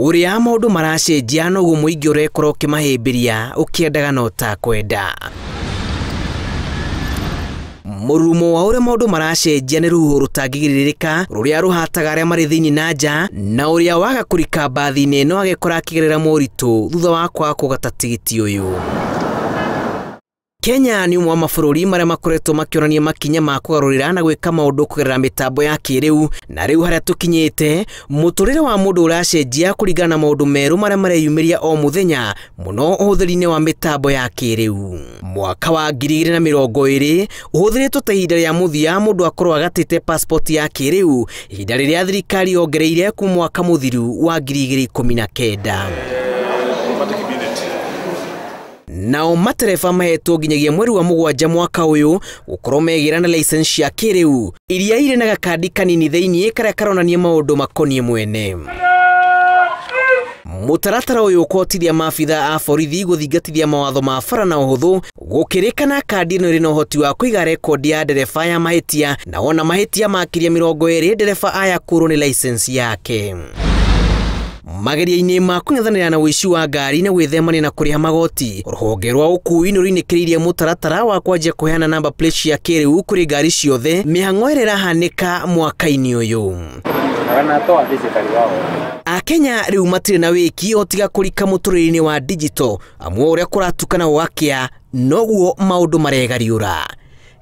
Ũrĩa maũndũ maracenjia noguo mũingĩ ũrekorwo ũkĩmahĩmbĩria ũkĩendaga na ũtakwenda. Mũrurumo wa ũrĩa maũndũ maracenjia nĩ rũhuho rũtangĩgirĩrĩka rũrĩa rũhataga arĩa marĩ thĩinĩ na nja, na ũrĩa waga kũrika mbathi-inĩ no agekora akĩgerera moritũ thutha wa kwaga kũgata tigiti ũyũ. Kenya nĩ ũmwe wa mabũrũri marĩa makoretwo makĩonania makinya ma kũgarũrĩra na gwĩka maũndũ kũgerera mĩtambo ya kĩrĩu, na rĩu harĩa tũkinyĩte mũtũrĩre wa mũndũ ũracenjia kũringana na maũndũ merũ marĩa mareyumĩria o mũthenya, mũno ũhũthĩri-inĩ wa mĩtambo ya kĩrĩu. Mwaka wa 2020 ũhũthĩrĩtwo ta ihinda rĩa mũthia mũndũ akorwo agatĩte passport ya kĩrĩu, ihinda rĩrĩa thirikari yongereire kuma mwaka mũthiru wa 2019. Nao matereba mahetwo nginyagia mweri wa 7 mwaka ũyũ gũkorwo megĩra na license cia kĩrĩu iria irĩ na gakandi kanini thĩinĩ karĩa karonania maũndũ makoniĩ mwene. Mũtaratara ũyũ ũkũhotithia maabitha a borithi gũthingatithia mawatho ma bara na ũhũthũ, gũkĩrĩkana kandi ĩno ĩrĩ na ũhoti wa kũiga rekondi ya ndereba ya mahĩtia, na wona mahĩtia makĩria 20 ndereba aya kũrwo nĩ license yake. Mageria-inĩ ma kũng'ethanĩra na ũici wa ngari na gwĩthemania na kũrĩha magoti, rũhonge rwa ũkui nĩ rũinĩkĩrĩirie mũtaratara wa kwanjia kũheana number plate cia kĩrĩu kũrĩ ngari ciothe, mĩhang'o ĩrĩa ĩrahanĩka mwaka-inĩ ũyũ. Akenya rĩu matirĩ na wĩki o tiga kũrika mũtũrĩre-inĩ wa digital, amu o ũrĩa kũratukana gũgakĩa noguo maũndũ maregariũra.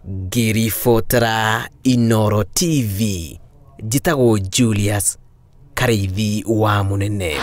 Ngĩribotera Inooro TV, njĩtagwo Julius Karĩithi wa Mũnene.